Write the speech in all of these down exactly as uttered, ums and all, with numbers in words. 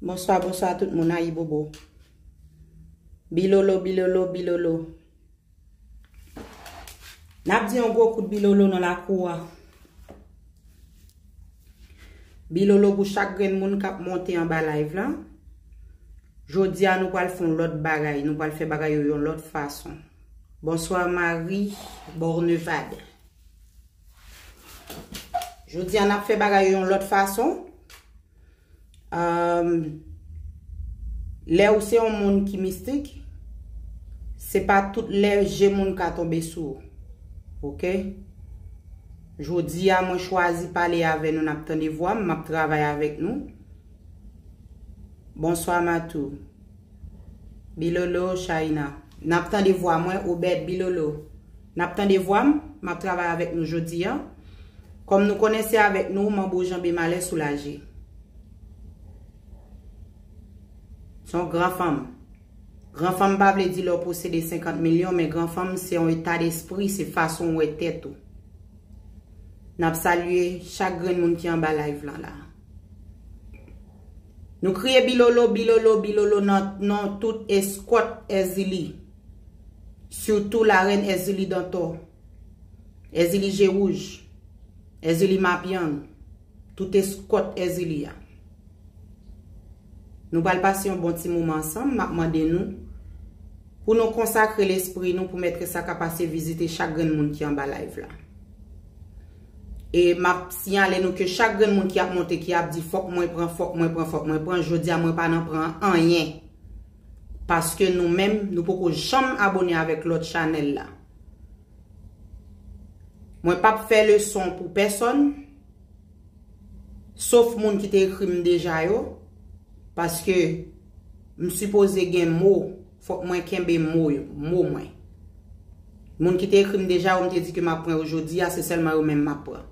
Bonswa, bonswa tout moun, ayibobo. Bilolo, bilolo, bilolo. N ap di yon gwo kout bilolo nan lakou a. Bilolo pou chak grenn moun k ap monte anba live la. Jodi a, nou pral fè yon lòt bagay. Nou pral fè bagay yo yon lòt fason. Bonswa, Marie Bornevade. Jodi a, n ap fè bagay yo yon lòt fason. Ahn, lè ou se yon moun ki mistik, se pa tout lè je moun ka tonbe sou ou. Oke? Jodi a, mwen chwazi pale avè nou, n ap tande vwa m, m ap travay avèk nou. Bonswa, Matou. Bilolo, China. N ap tande vwa mwen, Obed, Bilolo. N ap tande vwa m, m ap travay avèk nou jodi a. Kòm nou konnen se avèk nou, manbo janbe malè soulaje. Se yon gran fanm. Gran fanm pa vle di lè w posede senkant milyon, men gran fanm se yon eta despri, se fason w wè tèt ou. N ap salye chak grenn moun ki anba live lan la. Nou kriye bilolo, bilolo, bilolo nan non tout eskòt Èzili. Sitou larèn Èzili Dantò, Èzili Je Wouj, Èzili Mapyang, tout eskòt Èzili a. Nou pral pase yon bon ti moman ansanm, m ap mande nou pou nou konsakre lespri nou pou Mètrès la ka pase vizite chak grenn moun ki anba live la. E m ap siyale nou ke chak grenn moun ki ap monte, ki ap di, "Fòk mwen pran, fòk mwen pran, fòk mwen pran," jodi a mwen pa nan pran anyen. Paske nou menm, nou poko janm abone avèk lòt chanèl la. Mwen p ap fè leson pou pèsòn, sof moun ki te ekri m deja yo, paske m sipoze gen mo, fòk mwen kenbe mo yo, mo mwen. Moun ki te ekri m deja yo, m te di ke m ap pran yo jodi a, se sèlman yo menm m ap pran.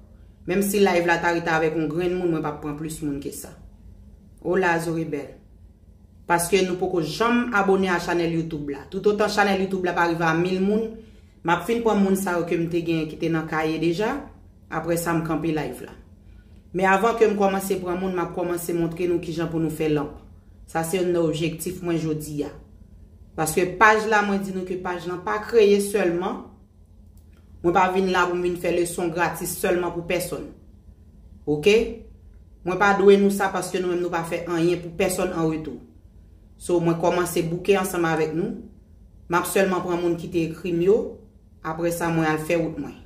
Menm si live la ta rete avèk yon grenn moun, mwen p ap pran plis moun ke sa. Hola, Zoribel. Paske nou poko janm abone a chanèl YouTube la. Toutotan chanèl YouTube la pa rive a mil moun, m ap fin pran moun sa yo ke m te genyen ki te nan kaye deja. Apre sa, m kanpe live la. Men avan ke m kòmanse pran moun, m ap kòmanse montre nou kijan pou nou fè lanp. Sa se youn nan objektif mwen jodi a. Paske paj la, mwen di nou ke paj lan pa kreye sèlman. Mwen pa vin la pou m vin fè leson gratis sèlman pou pèsòn. Oke? Mwen pa dwe nou sa paske nou menm nou pa fè anyen pou pèsòn an retou. So, mwen kòmanse bouke ansanm avèk nou. M ap sèlman pran moun ki te ekri m yo. Apre sa, mwen al fè wout mwen.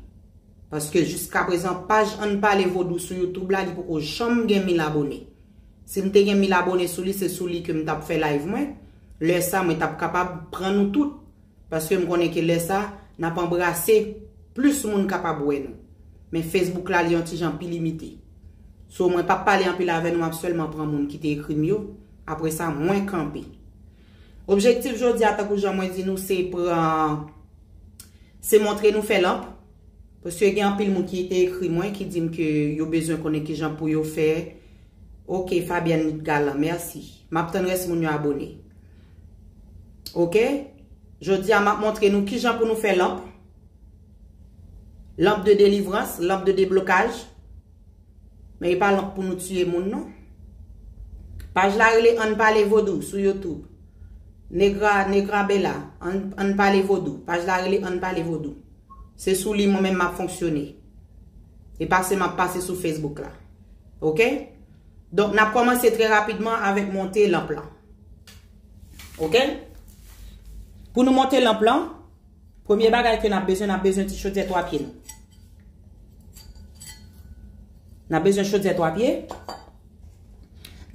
Paske jiskaprezan, paj Ann Pale Vodou sou YouTube la, li poko janm gen mil abone. Si m te gen mil abone sou li, se sou li ke m t ap fè live mwen. Lè sa, mwen t ap kapab pran nou tout. Paske m konnen ke lè sa, n ap anbrase, plis moun kapab wè nou. Men Facebook la, li yon ti jan pi limite. So, mwen p ap pale anpil avè nou, m ap sèlman pran moun ki te ekri m yo. Apre sa, mwen kanpe. Objektif jodi a, tankou jan mwen di nou, se pran, se montre nou fè lanp. Paske gen anpil moun ki te ekri mwen, ki di m ke yo bezwen konnen kijan pou yo fè. Oke, Fabienne Galan, mèsi. M ap tann rès moun yo abone. Oke? Jodi a, m ap montre nou kijan pou nou fè lanp. Lanp de delivrans, lanp de deblokaj. Men e pa lanp pou nou tiye moun, non. Paj la rele Ann Pale Vodou sou YouTube. Negra, Negra Bella, Ann, Ann Pale Vodou. Paj la rele Ann Pale Vodou. Se sou li mwen menm m ap fonksyone. E pase m ap pase sou Facebook la. Oke? Donk, n ap kòmanse trè rapidman avèk monte lanp lan. Oke? Pou nou monte lanp lan, premye bagay ke n ap bezwen, n ap bezwen ti chodyè twa pye nou. N ap bezwen chodyè twa pye.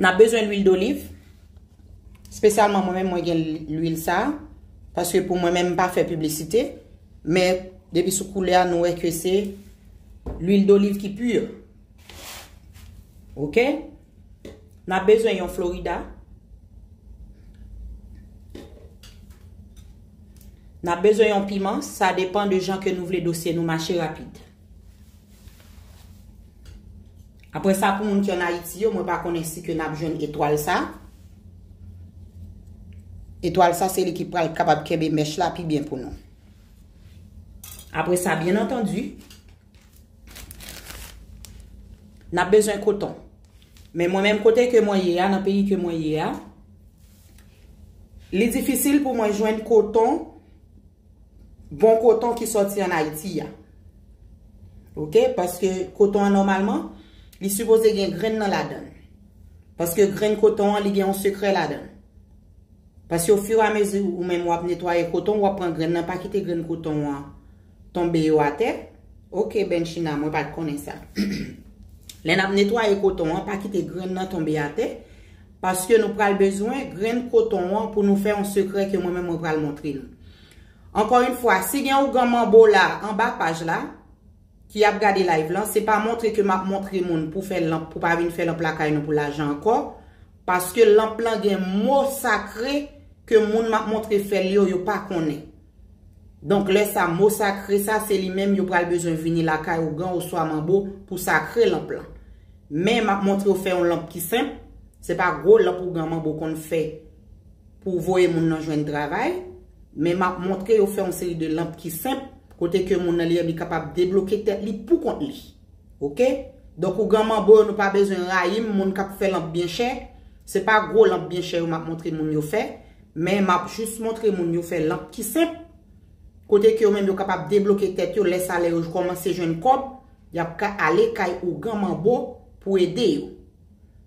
N ap bezwen lwil doliv. Espesyalman mwen menm, mwen gen lwil sa. Paske pou mwen menm, m pa fè piblisite. Men, depi sou koulè a, nou wè ke se lwil doliv ki pi. Oke? N ap bezwen yon Florida. N ap bezwen yon piman. Sa depann de jan ke nou vle dosye nou mache rapid. Apre sa, pou moun ki ann Ayiti yo, mwen pa konnen si ke n ap jwenn etwal sa. Etwal sa, se li ki pral kapab kenbe mèch la pi byen pou nou. Apre sa, byen antandi, n ap bezwen koton. Men mwen menm kote ke mwen ye a, nan peyi ke mwen ye a, li difisil pou mwen jwenn koton, bon koton ki sòti ann Ayiti a. Oke? Paske koton an nòmalman, li sipoze gen grenn nan ladan l. Paske grenn koton an, li gen yon sekrè ladan l. Paske ofiramezi ou menm w ap netwaye koton, w ap pran grenn nan, pa kite grenn koton an tonbe yo atè. Oke, Benchina, mwen pa t konnen sa. Lè n ap netwaye koton an, pa kite grenn nan tonbe atè, paske nou pral bezwen grenn koton an pou nou fè yon sekrè ke mwen menm mwen pral montre nou. Ankò yon fwa, si gen ougan manbo la anba paj la, ki ap gade live lan, se pa montre ke m ap montre moun pou fè lanp, pou pa vin fè lanp lakay nou pou lajan ankò, paske lanp lan gen mo sakre ke moun m ap montre fè l yo, yo pa konnen. Donk, lè sa, mo sakre sa, se li menm yo pral bezwen vini lakay ougan oswa manbo pou sakre lanp lan. Men, m ap montre w fè yon lanp ki senp, se pa gwo lanp ougan manbo konn fè pou voye moun nan jwenn travay, men m ap montre yo fè yon seri de lanp ki senp, kote ke moun nan li, li kapab debloke tèt li pou kont li. Oke? Donk, ougan manbo yo, nou pa bezwen rayi m, moun k ap fè lanp byen chè, se pa gwo lanp byen chè yo m ap montre moun yo fè, men m ap jis montre moun yo fè lanp ki senp, kote ke yo menm yo kapab debloke tèt yo, lè sa lè yo kòmanse jwenn kòb, y ap ka ale kay ougan manbo pou ede yo.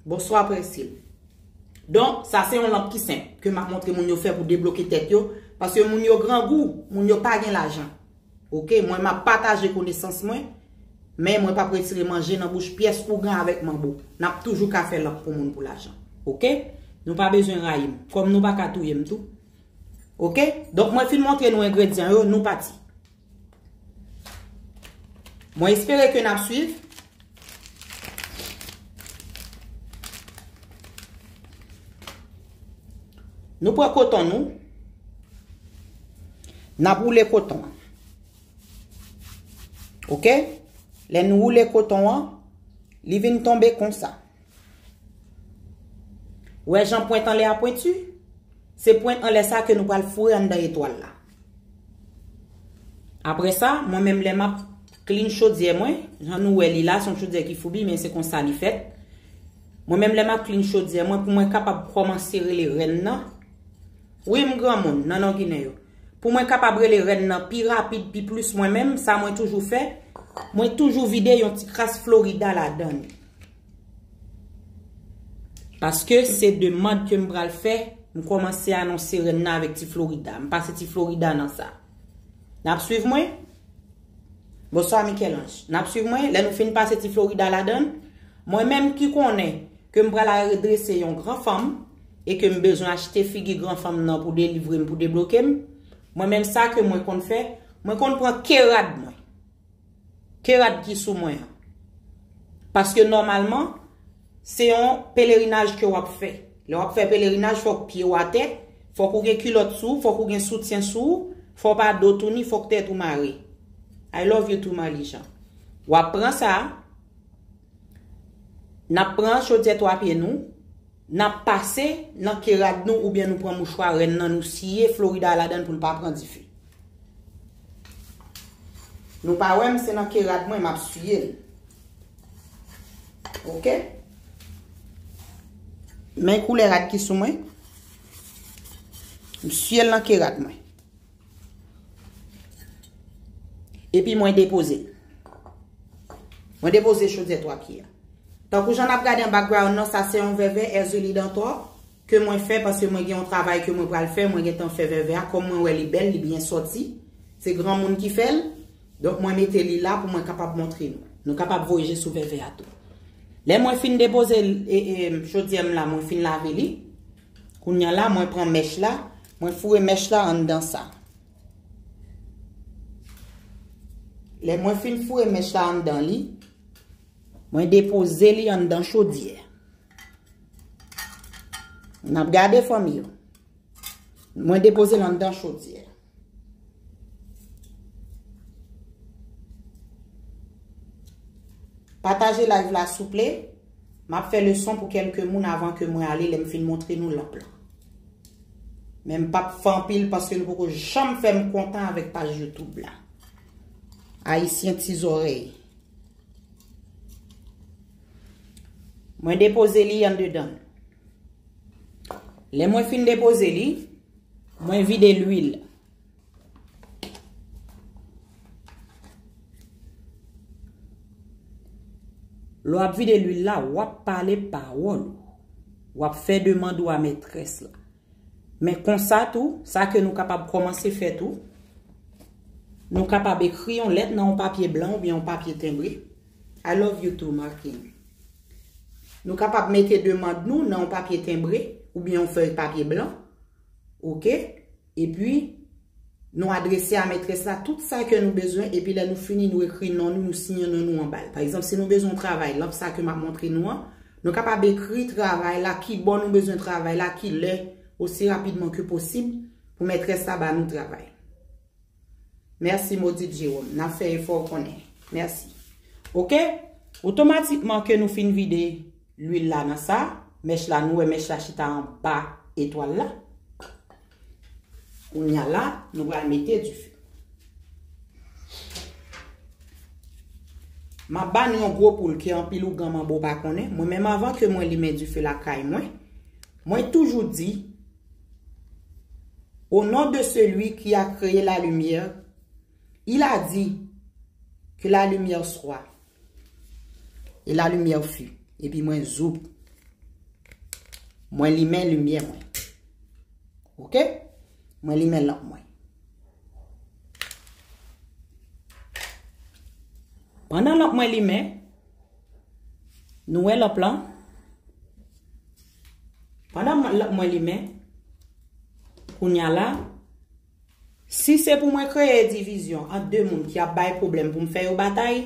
Bonswa, Prèsil. Donk, sa se yon lanp ki senp ke m ap montre moun yo fè pou debloke tèt yo, paske moun yo grangou, moun yo pa gen lajan. Oke, mwen m ap pataje konesans mwen, men mwen p ap retire manje nan bouch pyès ougan avèk manbo. N ap toujou ka fè lanp pou moun pou lajan. Oke? Nou pa bezwen rayi m, kòm nou pa ka touye m tou. Oke? Donk, mwen fin montre nou engredyan yo, nou pati. Mwen espere ke n ap swiv. Nou pran koton nou. N ap woule koton an. Oke? Lè n woule koton an, li vin tonbe konsa. Ou wè jan pwent anlè a pwenti? Se pwent anlè sa ke nou pral foure anndan etwal la. Apre sa, mwen menm lè m ap clean chodyè mwen, jan nou wè li la, se yon chodyè ki foubi, men se konsa li fèt. Mwen menm lè m ap clean chodyè mwen, pou mwen kapab kòmanse rele rèn nan. Wi, m granmoun, nan non ginen yo. Pou mwen kapab rele rèn nan pi rapid, pi plis mwen menm, sa mwen toujou fè, mwen toujou vide yon ti kras Florida ladan li. Paske se demann ke m pral fè, m kòmanse anonse rèn nan avèk ti Florida. M pase ti Florida nan sa. N ap swiv mwen? Bonswa, Michel-Ange. N ap swiv mwen? Lè nou fin pase ti Florida ladan l, mwen menm ki konnen ke m pral al redrese yon gran fanm e ke m bezwen achte figi gran fanm nan pou delivre m, pou debloke m, mwen menm sa ke mwen konn fè, mwen konn pran ke rad mwen. Ke rad ki sou mwen an. Paske nòmalman, se yon pelerinaj ke w ap fè. Lè w ap fè pelerinaj, fòk pye w atè, fòk ou gen kilòt sou w, fòk ou gen soutyen sou w, fò w pa do touni, fòk tèt ou mare. I love you too, Marlijan. W ap pran sa, n ap pran chodyè twa pye nou, n ap pase nan ke rad nou oubyen nou pran mouchwa rèn nan, nou siye Florida ladan l pou l pa pran dife. Nou pa wè m, se nan ke rad mwen m ap siye l. Oke? Men koulè rad ki sou mwen. M siye l nan ke rad mwen. Epi mwen depoze l. Mwen depoze chodyè twa pye a. Tankou jan n ap gade an background nan, sa se yon vèvè Erzulie Dantor ke mwen fè paske mwen gen yon travay ke mwen pral fè, mwen gentan fè vèvè a, kòm mwen wè li bèl, li byen sòti. Se granmoun ki fè l. Donk mwen mete li la pou mwen kapab montre nou. Nou kapab voye je sou vèvè a tou. Lè mwen fin depoze l, e, e, chodyè m la, mwen fin lave li. Kounye a la, mwen pran mèch la, mwen foure mèch la anndan sa. Lè mwen fin foure mèch la anndan li, mwen depoze li anndan chodyè. N ap gade fanmi yo. Mwen depoze l anndan chodyè. Pataje live la souple. M ap fè leson pou kèlke moun avan ke mwen ale lè m fin montre nou lanp lan. Men m p ap fè anpil paske nou poko janm fè m kontan avèk paj YouTube la. Ayisyen ti zòrèy. Mwen depoze li anndedan. Lè mwen fin depoze li, mwen vide lwil. Lè w ap vide lwil la, w ap pale pawòl. W ap fè demann ou a mètrès la. Men konsa tou, sa ke nou kapab kòmanse fè tou, nou kapab ekri yon lèt nan yon papye blan oubyen yon papye tenbre. I love you too, Markin. Nou kapab mete demann nou nan yon papye tenbre oubyen yon fèy papye blan. Oke? Epi, nou adrese a mètrès la tout sa ke nou bezwen, epi lè nou fini, nou ekri non nou, nou siyen non nou anba l. Pa egzanp, si nou bezwen yon travay, lanp sa ke m ap montre nou an, nou kapab ekri travay la, ki bò nou bezwen travay la, ki lè, osi rapidman ke posib, pou mètrès la ba nou travay. Mèsi, Modit Jerome. N ap fè efò konnen. Mèsi. Oke? Otomatikman ke nou fin vide lwil la nan sa, mèch la, nou wè mèch la chita anba etwal la. Kounye a la, nou pral mete dife. M ap ba nou yon gwo poul ke anpil ougan manbo pa konnen. Mwen menm, anvan ke mwen limen dife lakay mwen, mwen toujou di, au nom de celui qui a créé la lumière, il a dit que la lumière soit. Et la lumière fut. Epi mwen zoup. Mwen limen limyè mwen. Oke? Mwen limen lanp mwen. Pandan lanp mwen limen, nou wè lanp lan? Pandan mwen, lanp mwen limen, kounye a la, si se pou mwen kreye divizyon ant de moun ki ap bay pwoblèm pou m fè yo batay,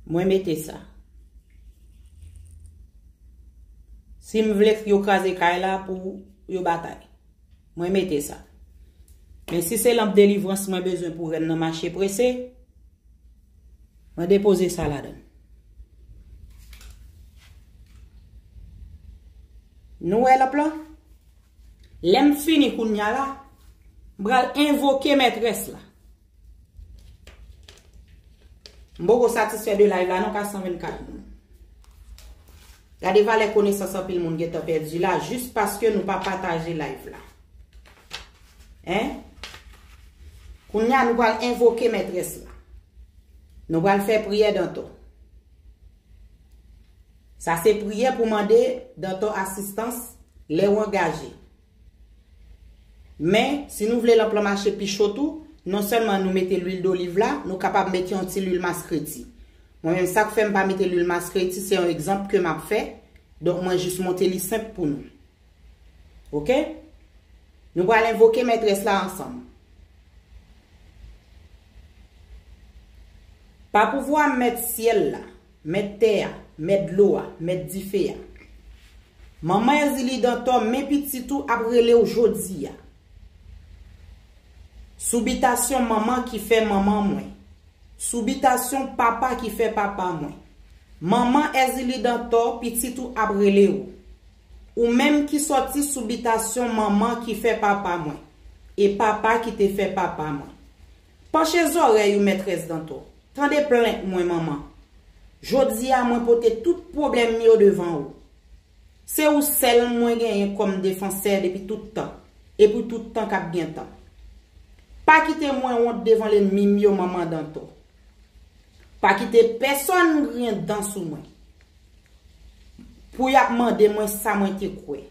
mwen mete sa. Si m vle yo kraze kay la pou yo batay, mwen mete sa. Men si se lanp delivrans mwen bezwen pou rèn nan mache prese, mwen depoze sa ladan. Nou wè lanp lan? Lè m fini kounye a la, m pral envoke mètrès la. M poko satisfè de live la non, ka san vennkat moun. Gade valè konesans anpil moun gentan pèdi la, jis paske nou pa pataje live la. Hein? Kounye a, nou pral envoke mètrès la. Nou pral fè priyè dantò. Sa se priyè pou mande dantò asistans lè w angaje. Men, si nou vle lanp lan mache pi cho tou, non sèlman nou mete lwil doliv la, nou kapab mete yon ti lwil maskreti. Mwen menm, sa k fè m pa mete lwil maskreti, se yon egzanp ke m ap fè. Donk, mwen jis montre li senp pou nou. Oke? Nou pral envoke mètrès la ansanm. Pa pouvwa mèt syèl la, mèt tè a, mèt dlo a, mèt dife a. Manman Èzili Dantò, men pitit ou ap rele w jodi a. Sou bitasyon manman ki fè manman mwen. Sou bitasyon papa ki fè papa mwen. Manman Èzili Dantò, pitit ou ap rele w. Ou menm ki sòti sou bitasyon manman ki fè papa mwen. E papa ki te fè papa mwen. Panche zòrèy ou, mètrès Dantò. Tande plent mwen, manman. Jodi a, mwen pote tout pwoblèm yo devan ou. Se ou sèl mwen genyen kòm defansè depi tout tan, e pou tout tan k ap gen tan. Pa kite mwen wont devan lènmi m yo, manman Dantò. Pa kite pèsonn griyen dan sou mwen. Pou y ap mande mwen sa mwen te kwè.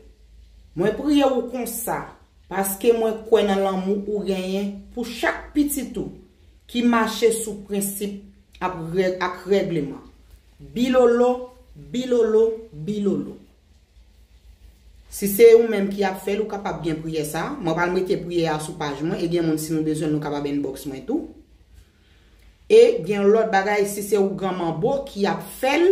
Mwen priye ou konsa, paske mwen kwè nan lanmou ou genyen pou chak pitit ou ki mache sou prensip ap règ, ak règleman. Bilolo, bilolo, bilolo. Si se ou menm ki ap fè l, ou kapab gen priyè sa. Mwen pral mete priyè a sou paj mwen, e gen moun, si nou bezwen l, nou kapab inbox mwen tou. E gen lòt bagay, si se ou granmanbo ki ap fè l,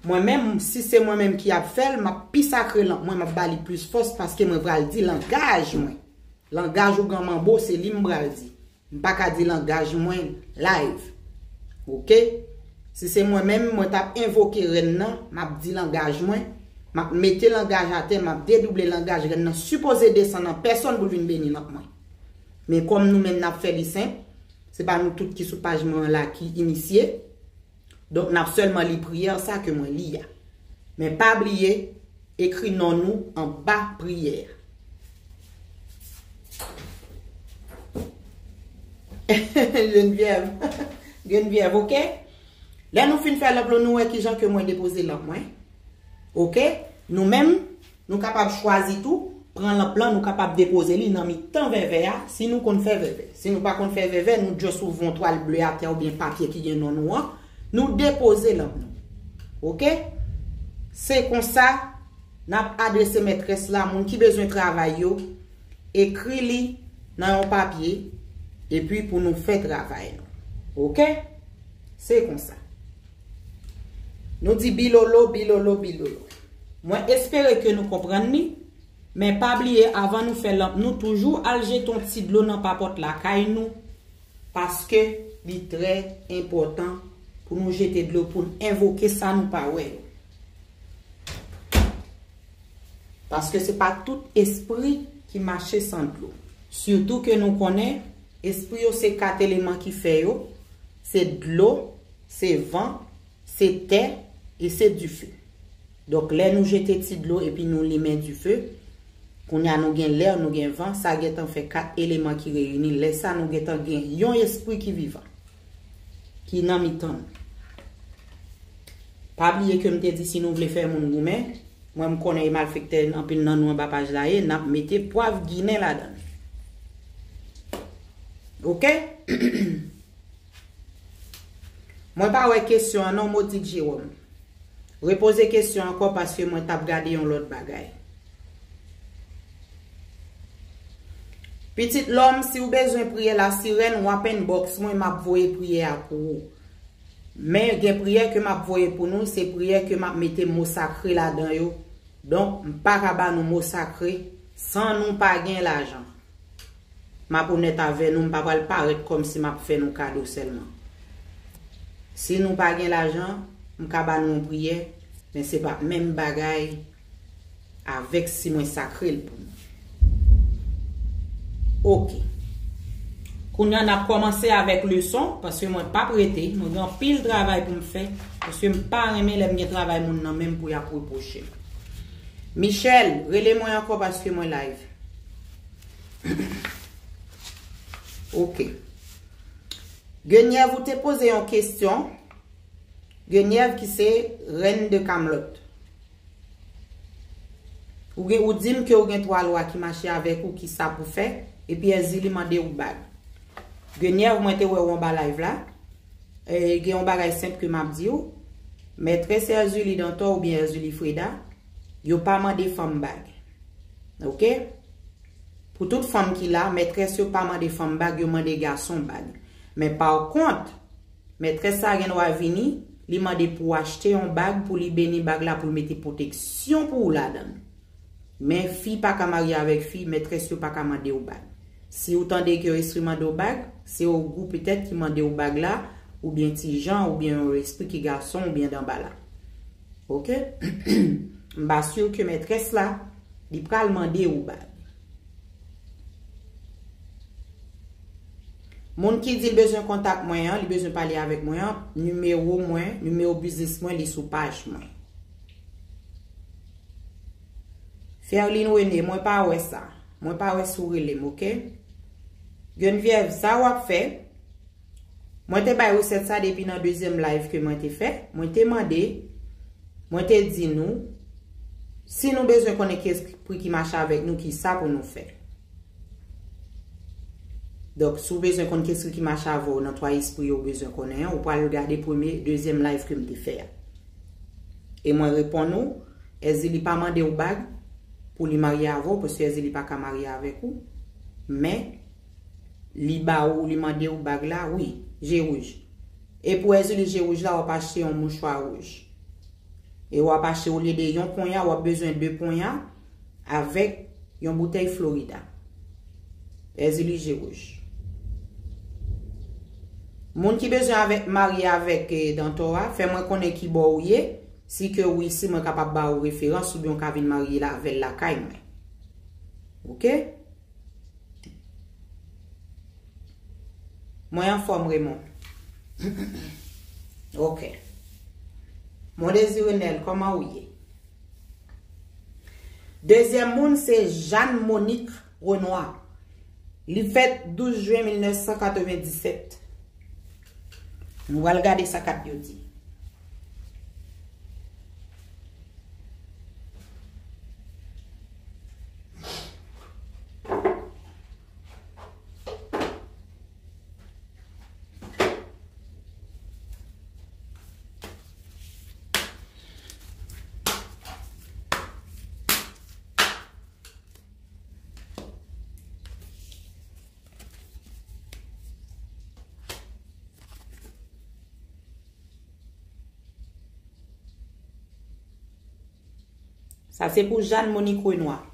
mwen menm, si se mwen menm ki ap fè l, m ap pi sakre lanp mwen, m ap ba li plis fòs, paske mwen pral di langaj mwen. Langaj ou granmanbo, se li m pral di. M pa ka di langaj mwen live. Oke? Si se mwen menm, mwen t ap envoke rèn nan, m ap di langaj mwen, m ap mete langaj atè, m ap dedouble langaj rèn nan sipoze desann nan pèsonn pou l vin beni lanp mwen. Men kòm nou menm n ap fè li senp, se pa nou tout ki sou paj mwen an la ki inisye. Donk, n ap sèlman li priyè sa ke mwen li a. Men pa bliye, ekri non nou anba priyè a. Geneviève. Geneviève, ok? Lè nou fin fè lanp lan, nou wè kijan ke mwen depoze lanp mwen. Ok? Nou menm, nou kapab chwazi tou, pran lanp lan, nou kapab depoze li nan mitan vèvè a, si nou konn fè vèvè. Si nou pa konn fè vèvè, nou just ouvri yon twal ble atè oubyen papye ki gen non nou an, nou depoze lanp nou. Ok? Se konsa, n ap adrese mètrès la, moun ki bezwen travay yo, ekri li nan yon papye, epi pou nou fè travay nou. Ok? Se konsa. Nou di bilolo, bilolo, bilolo. Mwen espere ke nou konprann li, men pa bliye, avan nou fè lanp nou, toujou al jete yon ti dlo nan papòt lakay nou, paske li trè enpòtan pou nou jete dlo, pou n envoke sa nou pa wè yo. Paske se pa tout espri ki mache san dlo. Sitou ke nou konnen, espri yo se kat eleman ki fè yo, se dlo, se van, se tè, e se dife. Donk, lè nou jete ti dlo epi nou limen dife, kounye a nou gen lè, nou gen van, sa gentan fè kat eleman ki reyini. Lè sa, nou gentan gen yon espri ki vivan, ki nan mitan nou. Pa bliye ke m te di si nou vle fè moun goumen, mwen m konnen e malfektè anpil nan nou anba paj la ye, n ap mete pwav ginen ladan l. Ok? Mwen pa wè kesyon an non, Modit Jerome. Repoze kesyon ankò paske mwen t ap gade yon lòt bagay. Pitit lòm, si w bezwen priyè lasirèn, w ap inbox mwen, m ap voye priyè a pou ou. Men gen priyè ke m ap voye pou nou, se priyè ke m ap mete mo sakre ladan yo. Donk, m pa ka ba nou mo sakre san nou pa gen lajan. M ap onèt avè nou, m pa pral parèt kòmsi m ap fè nou kado sèlman. Si nou pa gen lajan, m ka ba nou yon priyè, men se pa menm bagay avèk si mwen sakre l pou nou. Ok. Kounye a, n ap kòmanse avèk leson, paske mwen p ap rete, mwen gen anpil travay pou m fè, paske m pa renmen lè m gen travay moun nan men m pou y ap repwoche m. Michel, rele mwen ankò paske mwen live. Ok. Genyèv, ou te poze yon kesyon. Genyèv ki se rèn de Kamlòt. Ou gen, ou di m ke ou gen twa lwa ki mache avèk ou, ki sa pou fè, epi Èzili mande ou bag. Genyèv, mwen te wè w anba live la. E, gen yon bagay senp ke m ap di w. Mètrès Èzili Dantò oubyen Èzili Freda, yo pa mande fanm bag. Ok? Pou tout fanm ki la, mètrès yo pa mande fanm bag, yo mande gason bag. Men pa kont, mètrès sa gen dwa vini, li mande pou w achte yon bag, pou li beni bag la, pou l mete pwoteksyon pou ou ladan l. Men fi pa ka marye avèk fi, mètrès yo pa ka mande w bag. Si ou tande ke yon espri mande w bag, se yon gwoup petèt ki mande w bag la, oubyen ti jan, oubyen yon espri ki gason, oubyen danba la. Ok? M pa si ke mètrès la, li pral mande ou bag. Moun ki di l bezwen kontak mwen an, li bezwen pale avèk mwen an, nimewo mwen, nimewo biznis mwen, li sou paj mwen. Ferline René, mwen pa wè sa. Mwen pa wè si w rele m, ok? Geneviève, sa w ap fè? Mwen te bay resèt sa depi nan dezyèm live ke mwen te fè. Mwen te mande, mwen te di nou, si nou bezwen konnen ki espri ki mache avèk nou, ki sa pou nou fè. Donk, si w bezwen konn ki espri ki mache avè w nan twa espri yo ou bezwen konnen an, ou pral gade premye, dezyèm live ke m te fè a. E mwen reponn ou, Èzili pa mande w bag pou li marye avè w, paske Èzili pa ka marye avèk ou. Men, li ba ou, li mande w bag la, wi, je wouj. E pou Èzili je wouj la, w ap achte yon mouchwa wouj. E w ap achte, olye de yon ponya, w ap bezwen de ponya avèk yon boutèy Florida. Èzili je wouj. Moun ki bezwen avèk, marye avèk, eh, Dantò a, fè mwen konnen ki bò ou ye. Si ke wi, si mwen kapab ba ou referans, oubyen w ka vin marye la avè l lakay mwen. Ok? Mwen anfòm, Raymond. Ok. Mon Désiré Nel, kòman ou ye? Dezyèm moun se Jeanne Monique Renoir. Li fèt douz jen mil nèf san katrevenndisèt. Nou pral gade sa kat yo di. Sa se pou Jeanne Monique Renoir.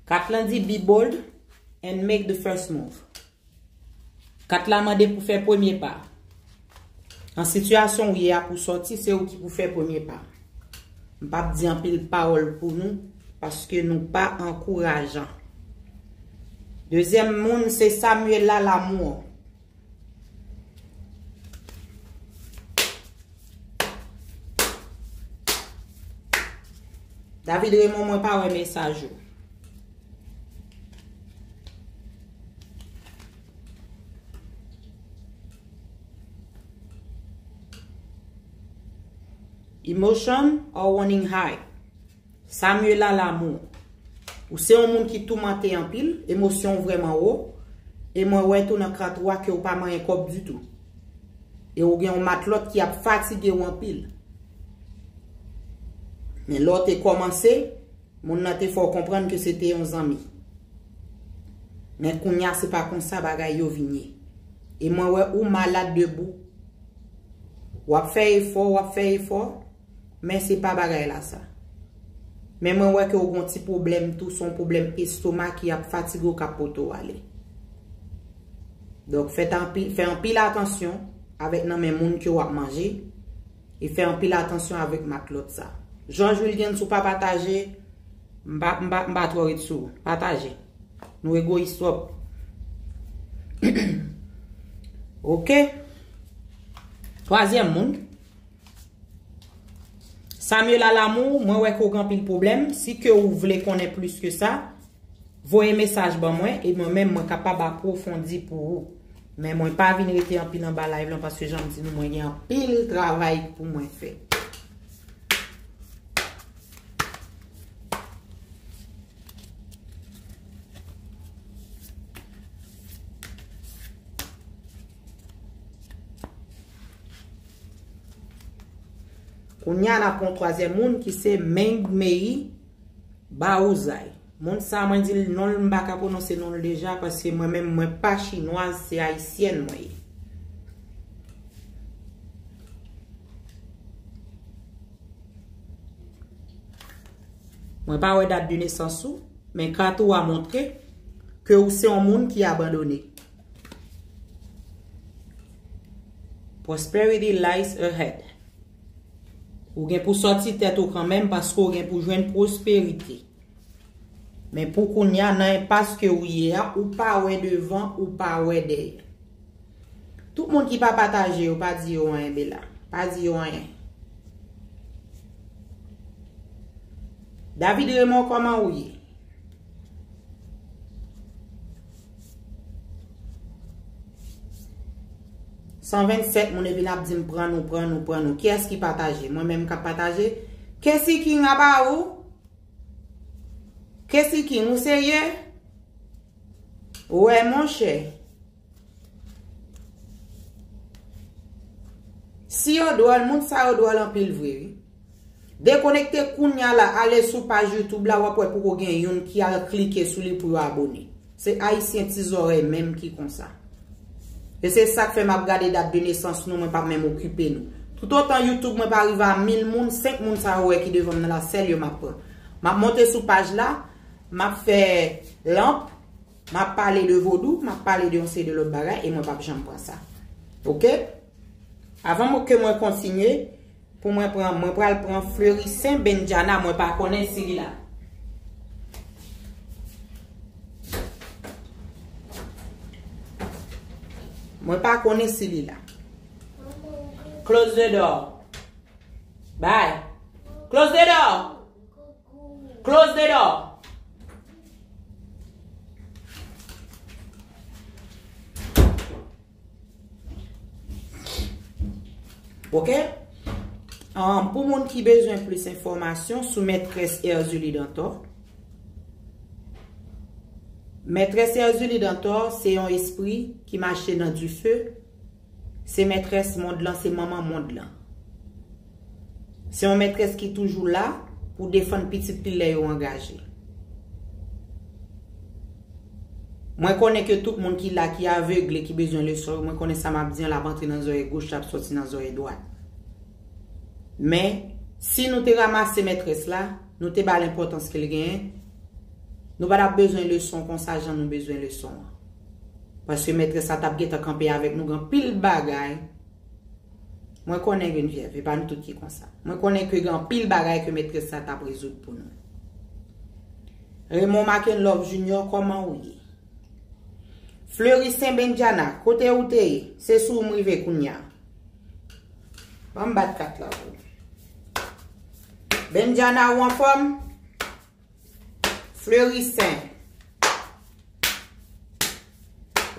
Kat lan di, "Be bold and make the first move." Kat la mande pou fè premye pa. Nan sitiyasyon ou ye a pou sòti, se ou ki pou fè premye pa. M p ap di anpil pawòl pou nou, paske nou pa ankourajan. Dezyèm moun, se Samuela Lamour. David Raymond, mwen pa wè mesaj ou. Emotion or running high? Samuela Lamour. Ou se yon moun ki toumante anpil, emosyon w vrèman wo, e mwen wè tou nan kat ou a ke w pa manyen kòb ditou. E ou gen yon matlòt ki ap fatige w anpil. Men lè w te kòmanse, moun nan te fè w konprann ke se te yon zanmi. Men kounye a, se pa konsa bagay yo vin ye. E mwen wè ou malad de bou. W ap fè efò, w ap fè efò, men se pa bagay la sa. Men mwen wè ke w gon ti pwoblèm tou, se yon pwoblèm estoma ki ap fatige w, k ap pote w ale. Donk, fè anpi-, fè anpil atansyon avèk nan men moun ke w ap manje, e fè anpil atansyon avèk matlòt sa. George Wilgens, ou pa pataje, m pa, m pa, m pa twò ret sou ou. Pataje. Nou egoyis twòp. Ok. Twazyèm moun. Samuela Lamour, mwen wè ke w gen anpil pwoblèm. Si ke ou vle konnen plis ke sa, voye mesaj ban mwen, e mwen menm, mwen kapab apwofondi pou ou. Men mwen pa vin rete anpil anba live lan, paske jan m di nou, mwen gen anpil travay pou mwen fè. Kounye a, n ap pran twazyèm moun ki se Meng Mei Baouzay. Moun sa, mwen di l non l, m pa ka pwononse non l deja, paske mwen menm, mwen pa chinwaz, se ayisyèn mwen ye. Mwen pa wè dat de nesans ou, men kat ou a montre ke ou se yon moun ki abandone. Prosperity lies ahead. Ou gen pou sòti tèt ou kanmenm paske ou gen pou jwenn pwosperite. Men pou kounye a, nan enpas ke ou ye a, ou pa wè devan, ou pa wè dèyè. Tout moun ki pa pataje yo, pa di yo anyen, Bella. Pa di yo anyen. David Raymond, kòman ou ye? San vennsèt moun epi n ap di m pran nou, pran nou, pran nou. Kiyès ki pataje? Mwen menm k ap pataje? Kesi King apa ou? Kesi King, ou serye? Wè, monchè. Si yo dwòl, moun sa yo dwòl anpil vre, wi. Dekonekte kounye a la, ale sou paj YouTube la, w ap wè poko gen youn ki al klike sou li pou yo abone. Se ayisyen ti zòrèy menm ki konsa. E se sa k fè m ap gade dat de nesans nou, mwen p ap menm okipe nou. Toutotan YouTube mwen pa rive a mil moun, senk moun sa yo wè ki devan m nan la, sèl yo m ap pran. M ap monte sou paj la, m ap fè lanp, m ap pale de vodou, m ap pale de yon seri de lòt bagay, e mwen p ap janm pran sa. Oke? Avan mwen, ke mwen kontinye, pou mwen pran, mwen pral pran Fleuricin Benjana, mwen pa konnen si li la. Mwen pa konnen si li la. Close the door. Bye. Close the door. Close the door. Ok? Um, pou moun ki bezwen plis enfòmasyon sou mètrès Erzulie Dantor, mètrès Erzulie Dantor se yon espri ki mache nan dife, se mètrès mond lan, se manman mond lan. Se yon mètrès ki toujou la pou defann pitit li lè yo angaje. Mwen konnen ke tout moun ki la, ki avegle, ki bezwen leson yo, mwen konnen sa m ap di an, l ap antre nan zòrèy goch, l ap sòti nan zòrèy dwat. Men, si nou te ranmase mètrès la, nou te ba l enpòtans ke l genyen, nou pa t ap bezwen leson konsa jan nou bezwen leson an. Paske mètrès la t ap gentan kanpe avèk nou, gen anpil bagay. Mwen konnen Geneviève, e pa nou tout ki konsa. Mwen konnen ke gen anpil bagay ke mètrès la t ap rezoud pou nou. Raymond Makenlove Junior, kòman ou ye? Fleuristin Benjana, kote ou te ye? Se sou ou m rive kounye a. Ban m bat kat la pou ou. Benjana, ou anfòm? Fleuristin.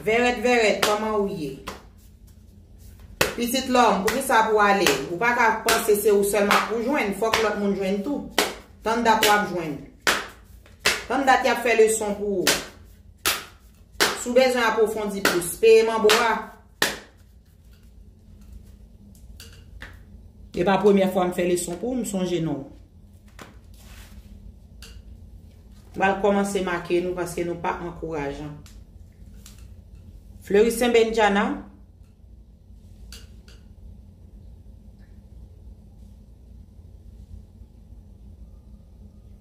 Vèrèt, Vèrèt, kòman ou ye? Pitit lòm, poukisa pou w ale? Ou pa ka panse se ou sèlman pou jwenn, fòk lòt moun jwenn tou. Tann dat w ap jwenn. Tann dat y ap fè leson pou ou. Si w bezwen apwofondi plis, peye manbo a. E pa premyè fwa m fè leson pou ou, m sonje non. M pral kòmanse make nou paske nou pa ankourajan. Fleuristin Benjana.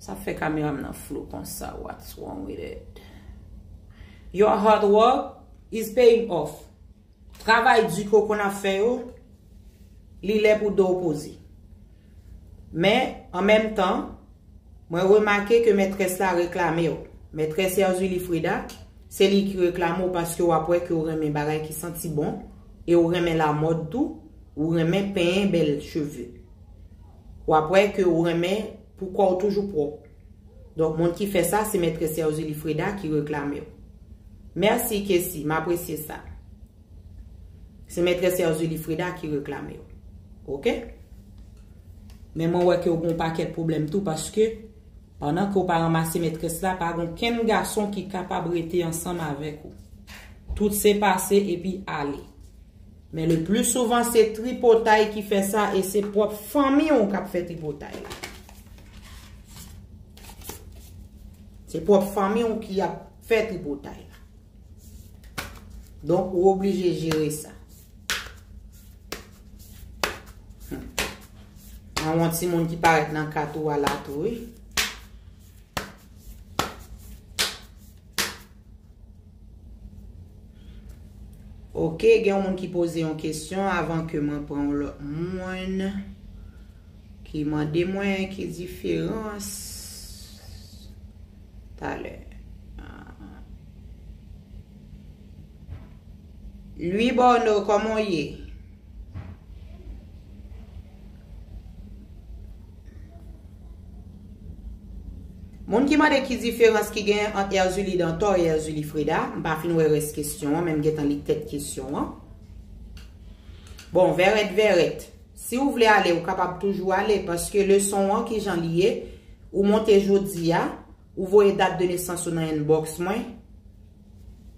Sa fè kamera m nan flou konsa. What's wrong with it? Your hard work is paying off. Travay di ke w konn ap fè yo, li lè pou do w poze. Men, an menm tan, mwen remake ke mètrès la reklame w. Mètrès Erzulie Freda, se li ki reklame w paske w ap wè ke w renmen bagay ki santi bon, e w renmen lamòd tou, ou renmen penyen bèl cheve. W ap wè ke w renmen pou kò w toujou pwòp. Donk, moun ki fè sa, se mètrès Erzulie Freda ki reklame w. Mèsi, Kessy, m apresye sa. Se mètrès Erzulie Freda ki reklame w. Ok? Men mwen wè ke w gen yon pakèt pwoblèm tou, paske pandan ke w pa ranmase mètrès la, pa gen okenn gason ki kapab rete ansanm avèk ou. Tout se pase epi ale. Men le pli souvan, se tripotay ki fè sa, e se pwòp fanmi w k ap fè tripotay la. Se pwòp fanmi w ki ap fè tripotay la. Donk, ou oblije jere sa. Hmm. An, yon timoun ki parèt nan kat ou a la tou, wi. Ok, gen yon moun ki poze yon kesyon avan ke mwen pran yon lòt moun ki mande mwen ki diferans talè. Louis Borno, kòman w ye? Moun ki mande ki diferans ki genyen ant Erzulie Dantor e Erzulie Freda, m pa fin wè rès kesyon an, men m gentan li tèt kesyon an. Bon, Vèrèt, Vèrèt, si w vle ale, ou kapab toujou ale, paske leson an, kijan li ye, ou monte jodi a, ou voye dat de nesans ou nan inbox mwen,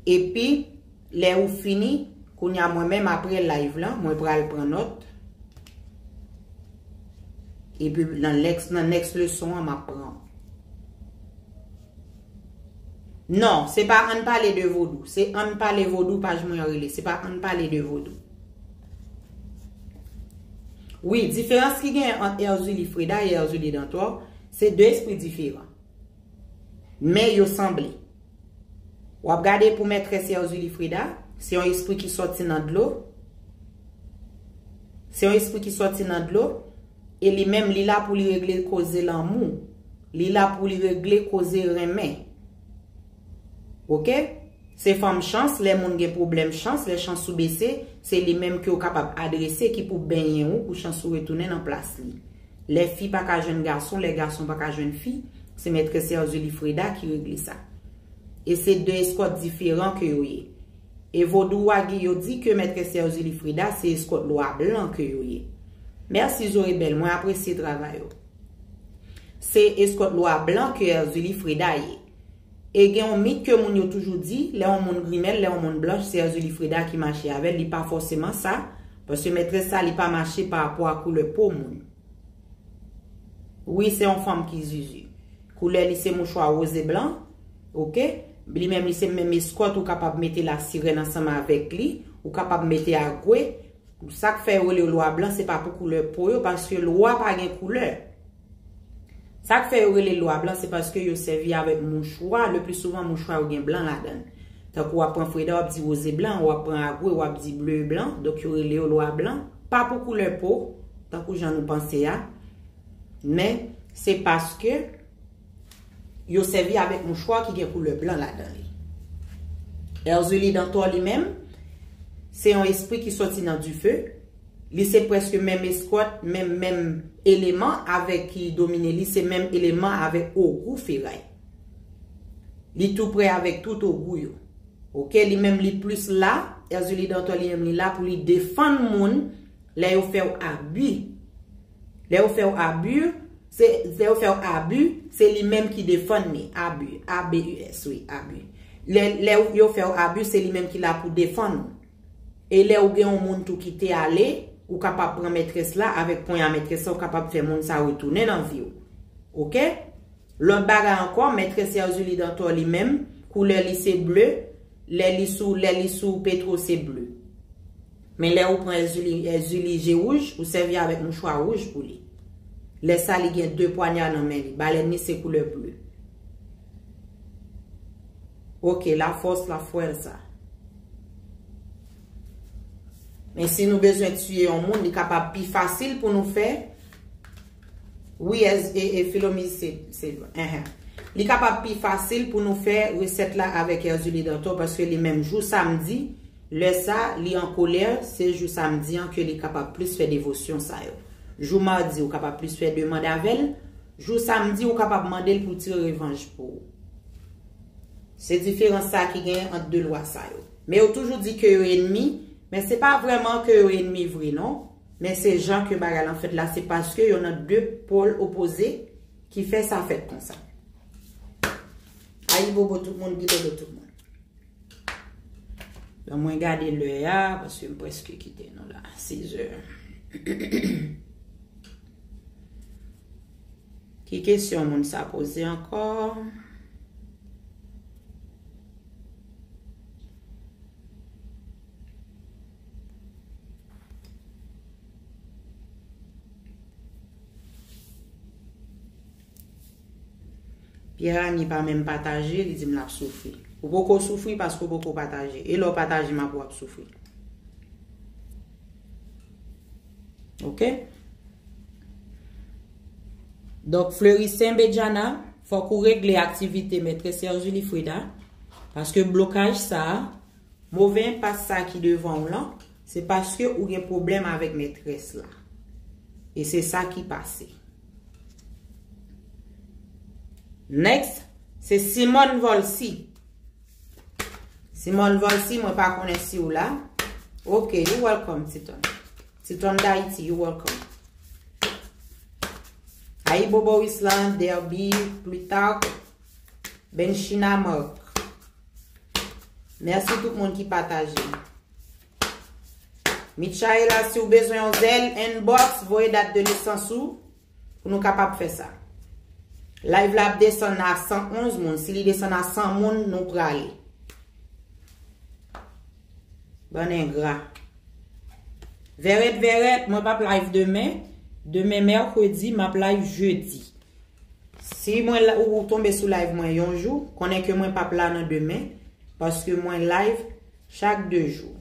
epi, lè ou fini, kounye a mwen menm apre live lan, mwen pral pran nòt. Epi nan next, nan next leson an, m ap pran. Non, se pa Ann Pale de Vodou. Se Ann Pale Vodou, paj mwen an rele. Se pa Ann Pale de Vodou. Wi, diferans ki genyen ant Erzulie Freda e Erzulie Dantor, se de espri diferan. Men yo sanble. W ap gade pou mètrès Erzulie Freda, se yon espri ki sòti nan dlo. Se yon espri ki sòti nan dlo. E li menm, li la pou li regle koze lanmou. Li la pou li regle koze renmen. Ok? Se fanm chans, lè moun gen pwoblèm chans, lè chans ou bese, se li menm ke w kapab adrese ki pou benyen ou pou chans ou retounen nan plas li. Lè fi pa ka jwenn gason, lè gason pa ka jwenn fi, se mètrès Erzulie Freda ki regle sa. E se de eskòt diferan ke yo ye. E vodou a gen, yo di ke mètrès Erzulie Freda se eskòt lwa blan ke yo ye. Mèsi Zorebèl, mwen apresye travay ou. Se eskòt lwa blan ke Erzulie Freda ye. E gen yon mit ke moun yo toujou di, lè yon moun grimèl, lè yon moun blanch, se Erzulie Freda ki mache avè l, li pa fòseman sa, paske mètrès sa, li pa mache pa rapò a koulè po moun. Wi, se yon fanm ki zuzu. Koulè li se mouchwa woz e blan, oke? Li menm, li se menm eskòt, ou kapab mete lasirèn ansanm avèk li, ou kapab mete agwe. Sa k fè yo rele yo lwa blan, se pa pou koulè po yo, paske lwa pa gen koulè. Sa k fè yo rele lwa blan, se paske yo sèvi avèk mouchwa, le pli souvan mouchwa yo gen blan ladan l. Tankou w ap pran Freda, w ap di woz e blan, w ap pran agwe, w ap di ble e blan, donk yo rele yo lwa blan, pa pou koulè po, tankou jan nou panse a, men se paske yo sèvi avèk mouchwa ki gen koulè blan ladan li. Erzulie Dantor li menm, se yon espri ki sòti nan dife. Li se prèske menm eskòt, menm, menm eleman avèk ki domine li, se menm eleman avèk Ogou Feray. Li tou prè avèk tout Ogou yo. Oke, li menm li plis la, Erzulie Dantor li menm li la pou li defann moun lè yo fè w abi. Lè yo fè w abi, se, lè yo fè w abi, se li menm ki defann li. Abi, A B U S, wi, abi. Lè, lè yo fè w abi, se li menm ki la pou defann ou. E lè ou gen yon moun tou ki te ale, ou kapab pran mètrès la, avèk ponya mètrès la, ou kapab fè moun sa retounen nan vi w. Oke? Lòt bagay ankò, mètrès Erzulie Dantor li menm, koulè li se ble, lè li sou, lè li sou Petro se ble. Men lè ou pran Erzulie, Erzulie je wouj, ou sèvi avèk mouchwa wouj pou li. Lè sa, li gen de pwanya nan men li. Balèn li se koulè ble. Oke, la force, la fuerza. Men si nou bezwen tiye yon moun, li kapab pi fasil pou nou fè. Wi, e, e, e Filomi se, se, enhen. Li kapab pi fasil pou nou fè resèt la avèk Erzulie Dantor, paske li menm jou samdi, lè sa, li an kolè, se jou samdi an ke li kapab plis fè devosyon sa yo. Jou madi, ou kapab plis fè demann avè l. Jou samdi, ou kapab mande l pou tire revanj pou ou. Se diferans sa ki genyen ant de lwa sa yo. Men yo toujou di ke yo enmi, men se pa vrèman ke yo enmi vre non. Men se jan ke bagay lan fèt la, se paske yo nan de pòl opoze ki fè sa fèt konsa. Ayibobo tout moun, bilolo tout moun. Ban mwen gade lè a, paske m prèske kite nou la. Sizè. Ki kesyon moun sa poze ankò? Pierre Ani pa menm pataje, li di m l ap soufri. Ou poko soufri paske w poko pataje. E lè w pataje, m ap wè w ap soufri. Oke? Donk, Fleuristin Bedjana, fòk ou regle aktivite mètrès Erzulie Freda, paske blokaj sa a, move enpas sa ki devan w lan, se paske ou gen pwoblèm avèk mètrès la. E se sa ki pase. Next, se Simone Volcy. Simone Volcy, mwen pa konnen si w la. Ok, you welcome, Titon. Titon d'Haïti, you welcome. Ayibobo Wislan, Derby, Plutarch, Benchina Marc. Mèsi tout moun ki pataje. Michaela, si w bezwen yon zèl, inbox, voye dat de nesans ou, pou nou kapab fè sa. Live la ap desann a san onz moun. Si li desann a san moun, nou prale. Bann engra. Vèrèt, vèrèt, mwen p ap live demen. Demen mèkredi, m ap live jedi. Si mwen la, ou tonbe sou live mwen yon jou, konnen ke mwen p ap la nan demen, paske mwen live chak de jou.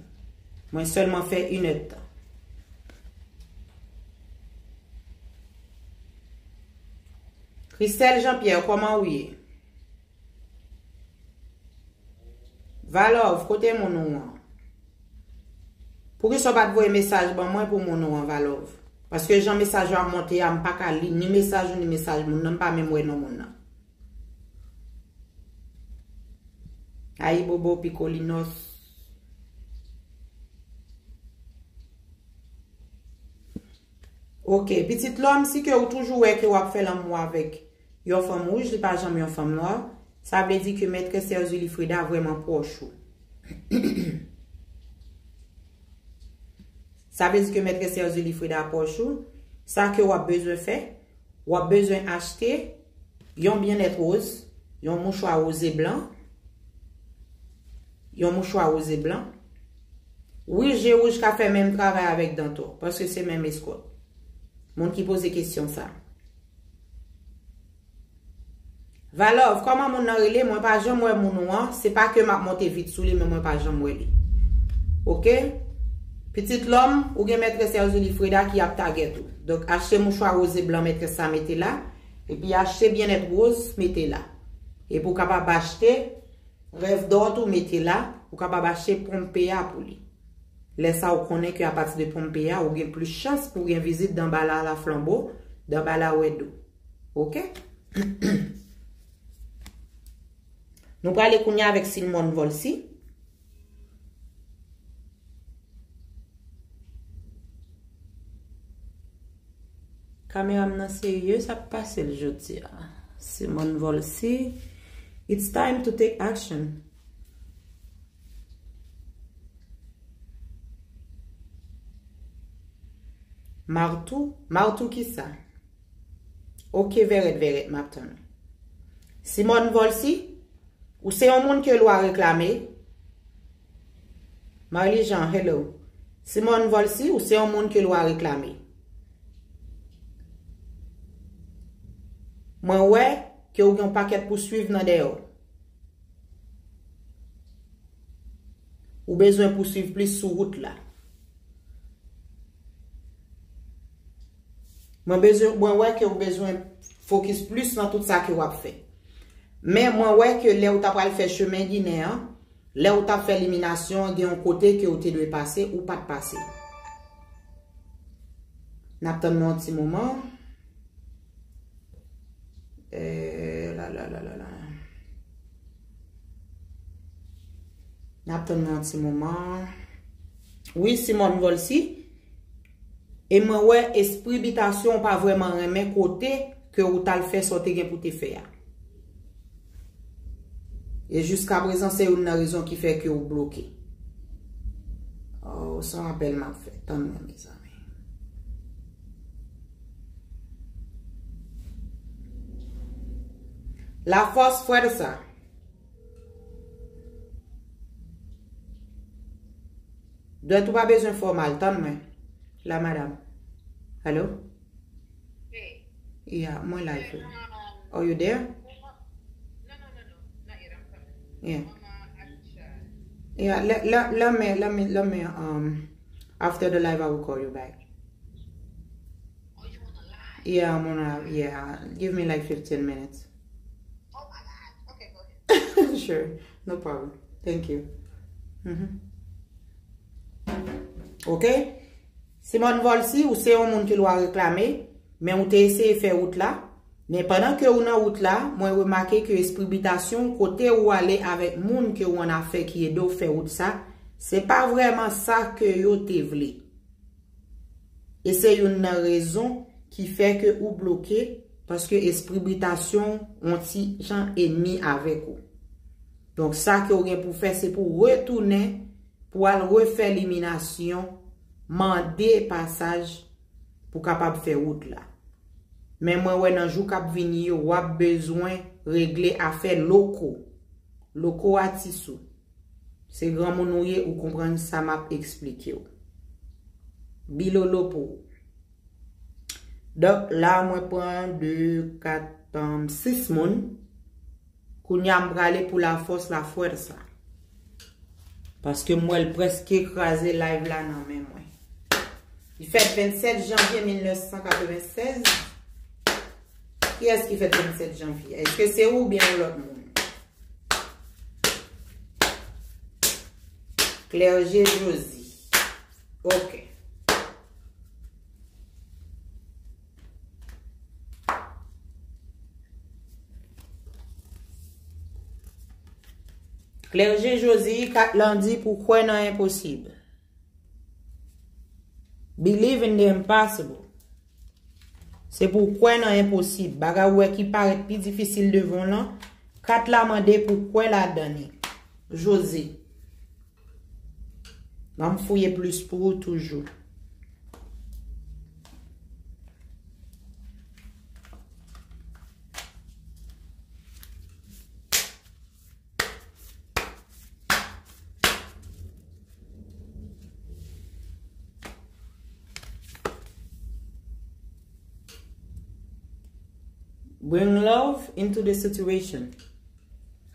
Mwen sèlman fè inèdtan. Christelle Jean-Pierre, kòman ou ye? Valov, kote moun ou an? Poukisa w pa t voye mesaj ban mwen pou moun ou an, Valov? Paske jan mesaj yo ap monte a, m pa ka li ni mesaj ou ni mesaj moun nan, m pa menm wè non moun nan. Ayibobo, Picolinos. Ok, pitit lòm, si ke ou toujou wè ke w ap fè lanmou avèk yon fanm wouj, li pa janm yon fanm nwa, sa vle di ke Mètrès Erzulie Freda vrèman pwòch ou. Sa vle di ke Mètrès Erzulie Freda pwòch ou, sa ke w ap bezwen fè, w ap bezwen achte yon byennèt woz, yon mouchwa woz e blan, yon mouchwa woz e blan. Wi, je wouj ka fè menm travay avèk dantò, paske se menm eskòt. Moun ki poze kesyon sa. Valòv, kòman moun nan rele? Mwen pa janm wè moun ou an. Se pa ke m ap monte vit sou li, men mwen pa janm wè li. Ok? Pitit lòm, ou gen Mètrès Erzulie Freda ki ap tagèt ou. Donk, achte mouchwa woz e blan Mètrès sa mete la. Epi achte byennèt woz mete la. Epi ou kapab achte rèv dò tou mete la. Ou kapab achte Pompeya pou li. Lè sa ou konnen ke apati de Pompeya, ou gen plis chans pou gen vizit Danbala la flanbo, Danbala wè do. Ok? Nou prale kounye a avèk Simone Volcy. Kamera m nan serye, sa p pase l jodi a. Simone Volcy, it's time to take action. Martou? Martou kisa? Ok, vèrèt, vèrèt, m ap tann ou. Simone Volcy, ou se yon moun ke lwa reklame? Marly Jean, hello. Simone Volcy, ou se yon moun ke lwa reklame? Mwen wè ke ou gen yon pakèt pouswiv nan dèyè w. Ou bezwen pouswiv plis sou wout la. Mwen bezwen, mwen wè ke ou bezwen fokis plis nan tout sa ke w ap fè. Men mwen wè ke lè ou ta pral fè chemen ginen an, lè ou t ap fè liminasyon an, gen yon kote ke ou te dwe pase, ou pa t pase. N ap tann nou yon ti moman. Eh, la, la, la, la, la. N ap tann nou yon ti moman. Wi, Simone Volcy. E mwen wè espri bitasyon w pa vrèman renmen kote ke ou t al fè sa w te gen pou te fè a. E jiskaprezan, se youn nan rezon ki fè ke w bloke. Oh, se yon apèl m ap fè. Tann mwen, mezanmi. La force, fuerza. Dwèt ou pa bezwen fè w mal, tann mwen. La, madam. Hello? Yeah, mwen live wi. Oh, you there? Yeah. Yeah, let, let, let me, let me, let me, um, after the live, I will call you back. Yeah, I'm on a, yeah, give me like fifteen minutes. Sure, no problem. Thank you. Mhm. Ok? Simone Volcy, ou se yon moun ke lwa reklame, men ou te eseye fè wout la. Men pandan ke ou nan wout la, mwen remake ke espri bitasyon kote ou ale avèk moun ke ou an afè ki ede w fè wout sa, se pa vrèman sa ke yo te vle. E se youn nan rezon ki fè ke ou bloke, paske espri bitasyon yon ti jan enmi avèk ou. Donk, sa ke w gen pou fè, se pou w retounen, pou w al refè liminasyon, mande pasaj pou w kapab fè wout la. Men mwen wè nan jou k ap vini yo, w ap bezwen regle afè loko. Loko atis ou. Se granmoun ou ye, ou konprann sa m ap eksplike w. Bilolo pou ou. Donk, la, mwen pran de, kat, um, sis moun. Kounye a, m prale pou la force, la fuerza. Paske m wè l prèske kraze live la nan men mwen. Li fèt vennsèt janvye mil nèf san katrevennsèz. Kiyès ki fèt vennsèt janvye? Èske se ou oubyen yon lòt moun? Clergé Josie. Ok. Clergé Josie, kat lan di pou kwè nan enposib. Believe in the impossible. Se pou kwè nan enposib. Bagay ou wè ki parèt pi difisil devan w lan, kat la mande pou kwè ladan li. Josie. Ban m fouye plis pou ou toujou. Bring love into the situation.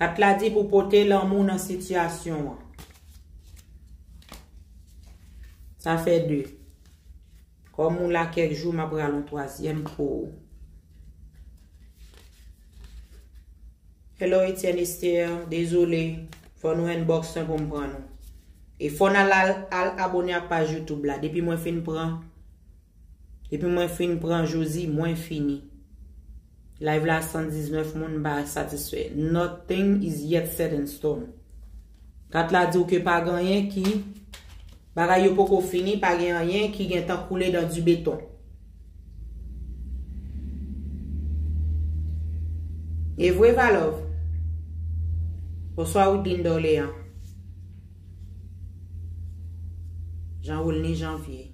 Kat la di pou pote lanmou nan sitiyasyon an. Sa fè de. Kòm ou la kèk jou, m ap rale yon twazyèm pou ou. Hello, Etienne Esther. Dezole. Fò nou inbox mwen pou m pran nou. E fò n al, al, al abone ak paj YouTube la. Depi mwen fin pran, depi mwen fin pran Josie, mwen fini. Live la san diznèf moun, m pa satisfè. Nothing is yet set in stone. Kat la di w ke pa gen anyen ki, bagay yo poko fini, pa gen anyen ki gentan koule dan di beton. E vre, Valov. Bonswa, Widlin Dorlean. Jean Wilny Janvier.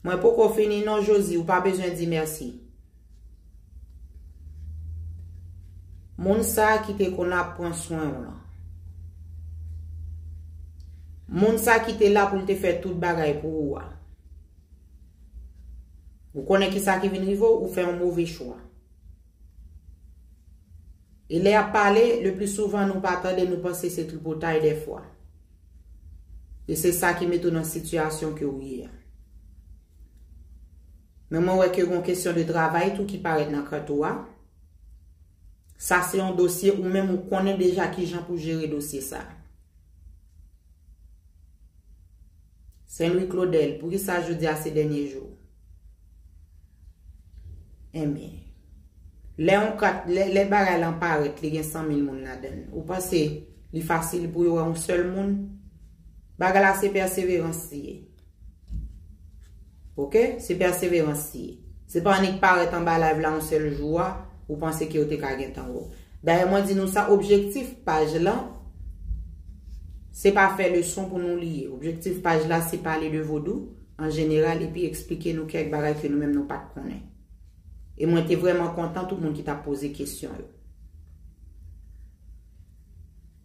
Mwen poko fini non, Josie, ou pa bezwen di mèsi. Moun sa ki te konn ap pran swen w lan. Moun sa ki te la pou l te fè tout bagay pou ou a. Ou konnen ki sa ki vin rive w, ou fè yon move chwa. E lè y ap pale, le pli souvan nou pa tande, nou panse se tripotay dèfwa. E se sa ki mete w nan sitiyasyon ke w ye a. Men mwen wè ke gon kesyon de travay tou ki parèt nan kat ou a. Sa se yon dosye ou menm ou konnen deja kijan pou jere dosye sa. Saint Louis Claudel, poukisa jodi a se dènye jou? Enben, lè yon kat, lè, lè bagay lan parèt, li gen san mil moun ladan l. Ou panse li fasil pou yo wè yon sèl moun? Bagay la se pèseverans li ye. Oke? Se pèseverans li ye. Se pa annik parèt anba live la yon sèl jou a, ou panse ke yo te ka gentan wè w. Dayè, mwen di nou sa, objektif paj lan, se pa fè leson pou nou li ye. Objektif paj la, se pale de vodou an jeneral, epi eksplike nou kèk bagay ke nou menm nou pa t konnen. E mwen te vrèman kontan tout moun ki t ap poze kesyon yo.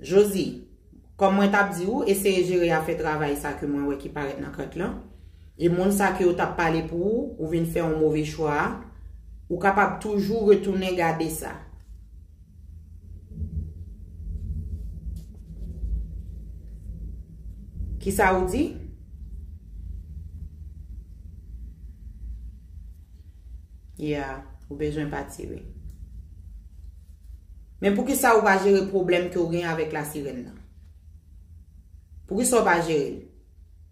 Josie, kòm mwen t ap di ou, eseye jere afè travay sa ke mwen wè ki parèt nan kat lan. E moun sa ke yo t ap pale pou ou, ou vin fè yon move chwa a, ou kapab toujou retounen gade sa. Kisa ou di? Ya, ou bezwen pa tire. Men poukisa ou pa jere pwoblèm ke w gen avèk lasirèn nan? Poukisa w pa jere l?